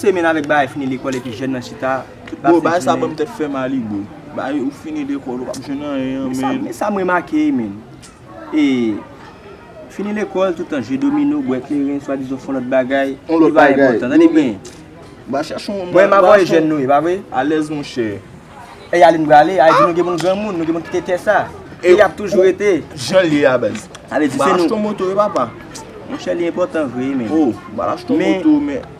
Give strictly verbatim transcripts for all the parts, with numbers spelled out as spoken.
Te men avèk bagay fini lekòl epi jèn nan chita, tout bagay sa ban m tèt fè mal wi bro. Bagay ou fini lekòl ou p ap jwenn anyen an men. Men sa m remake men. E fini lekòl, tout tan jwe domino, bwè kleren, swadizan fè yon lòt bagay. Yon lòt bagay. Li pa enpòtan, tande byen. Ba chèche yon. Mwen m a voye jèn nou ye, pa vre? Alèz monchè. E Aline prale, a di nou gen moun granmoun, nou gen moun kite tè sa. E y ap toujou rete. Jan l ye a baz. Sa vle di se nou. Ba achte yon moto wi papa. Monchè li enpòtan vre men. Oh, ba achte yon moto men.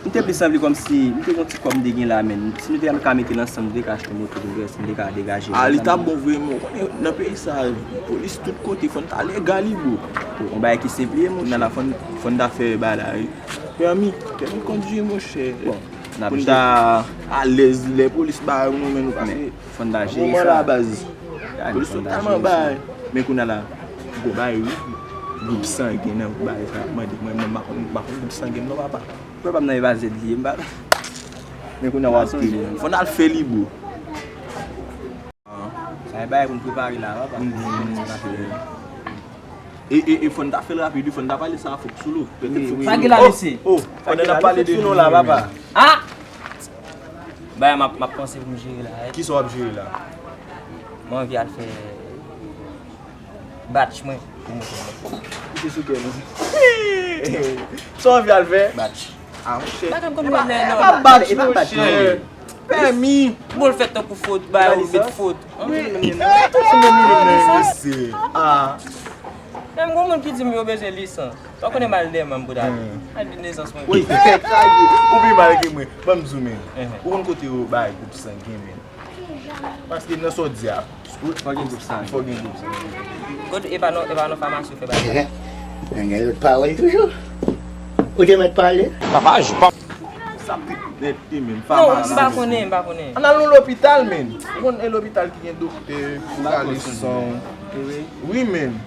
M te plis anvi kòmsi, m te gon ti kòb m te gen la men. Si nou te ka mete l ansanm, nou te ka achte yon moto pou m wè si m te ka degaje. Ah, li t ap bon vre men. Ou konnen nan peyi sa, polis tout kote, fò n ta legal wi bro. Yon bagay ki senp li ye monchè. Kounya la fò n, fò n ta fè bagay la wi. Pèmi, pèmi kondwi monchè. Bon, n ap jere. Pou n ta alèz lè polis ba nou men nou pase. Fò n ta jere sa. Moman la baz. Polis totalman bay. Men kounya la, gwo bay wi. Gwoup sangen nan bagay sa ap mande. Mwen menm m pa konn, m pa konn gwoup sangen non papa. Papa m nan e pa zèd li ye m pa. Men kounya w ap tande. Fò n al fè li bro. Sa e bagay pou n prepare la papa. E, e, e fò n ta fè l rapid wi, fò n ta pale sa a Fok Sou Lou. Petèt Fok Sou Lou. Sa gen la mesye? Oh, pandan n ap pale de nou la papa. Ah! Bagay m ap, m ap panse pou m jere la. Kisa w ap jere la? Mwen anvi al fè batch mwen pou moto mwen. Ou te sou kè nou. Sa w anvi al fè? Batch. Ah monchè. Bagay m konn mwen lè non. E pa batch monchè. Pèmi. Bon l fèt tankou fot, bagay ou met fot. Wi. Tout sou menm nivo mesye. Ah. Menm gon moun ki di m yo bezwen lisans. Ou konnen m al dèyè manm pou ta al vin nesans mwen. Wi, tèt chaje. Ou pi mal ke mwen. Ban m di w men. Ou konn kote yo bay gwoup sangen men. Paske nan sa w di a. Fò gen gwoup sangen. Fò gen gwoup sangen. Kote e pa nan, e pa nan famasi ou fè bagay. Nèg yo pale toujou. Ou te mèt pale. Papa, je pa. Sa pit nèt wi men. Non, m pa konnen, m pa konnen. Ann al nan lopital men. Ou konn e lopital ki gen doktè, pwokalison. Wi men.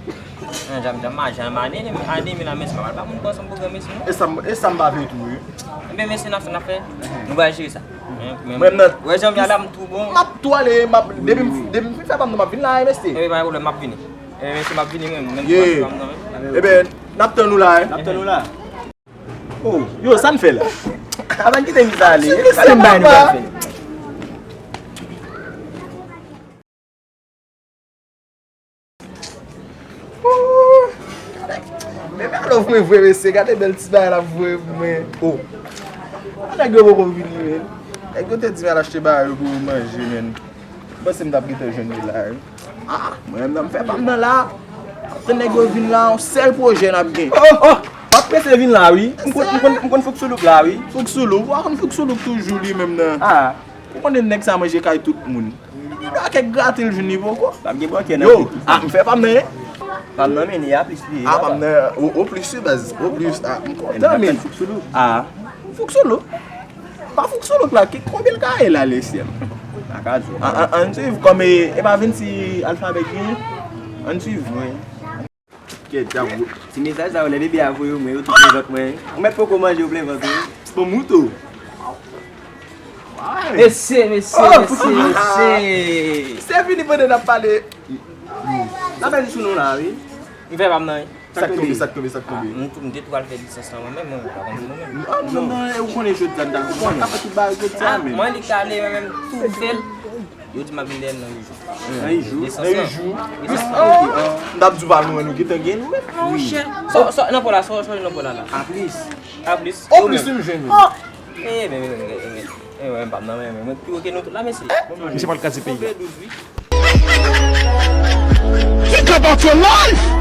Nan janm janm majan ane ane mi la mesye pa pral pa moun pran san pwogram mesye non. E sa m, e sa m pa vle tou wi. Ebyen mesye n ap fè n ap fè. Nou pral jere sa. Mwen nan wè jan m la m tou bon. M ap tou ale m ap depi m depi m fin fè pa m nan m ap vin la mesye. Ebyen pa gen pwoblèm m ap vini. Ebyen mesye m ap vini mwen menm. Ebyen n ap tann ou la. N ap tann ou la. Oh, yo sa n fè la? Avan n kite miz ale. Se m bay nou pral fè. Men men alò mwen vre mesye, gade bèl ti bagay l ap voye pou mwen. Oh. Nèg yo poko vini men. Nèg yo te di m al achte bagay yo pou yo manje men. Mwen panse m t ap gentan jwenn li la wi. Ah, mwen menm nan m fè pa m nan la. Ap tann nèg yo vin la, yon sèl pwojè n ap gen. Oh, oh, m ap prese vin la wi. M konn, m konn, m konn Fok Sou Louk la wi. Fok Sou Louk, ou pa konn Fok Sou Louk toujou li menm nan. Ah. Ou konnen nèg sa manje kay tout moun. Li dwe kèk gratil jwenn li poko. P ap gen bòkè nan yo, ah, m fè pa m nan ye. Pa m nan men li a plis li ye. Ah, pa m nan, o, o plis wi baz, o plis, ah, m kontan men. Ah, Fok Sou Louk. Pa Fok Sou Louk la, ki, konbyen l ka ye la, lesyèl? An, an, ann swiv kòm e, e pa vennsis alfabè ki genyen? Ann swiv, wi. Kèt, y ap wo. Ti mesaj sa yo, lè bebe a voye yo, mwen yo tou plen vant mwen. Ou mèt poko manje, ou plen vant ou. Bon mouto. Mesye, mesye, mesye, mesye. Se vini pandan n ap pale. N ap pale sou nou la, wi. M fè pa m nan, wi. Sa k tonbe, sa k tonbe, sa k tonbe? Ah, m tou, m te tou al fè lisans lan mwen menm, mwen pa konn mwen menm. Non, non, non, ou konnen jodi a n ta konn. Mwen ka fè tout bagay jodi a menm. Mwen li kale mwen menm tou fè l. Yo di m ap vin dèyè l nan uit jou. Nan uit jou? Nan uit jou? Ah, ok. M t ap di w pa lwen, nou gentan gen nou menm. Monchè. Sa, sa, nan pò la, sa, sa, nan pò la la. A plis. A plis. O plis, wi, m jwenn ou. Eh, men, men, men, men, men, men, men, m pa nan men, men, mwen pi wo ke nou tout la, mesye. Misye pral kraze peyi a. Think about your life!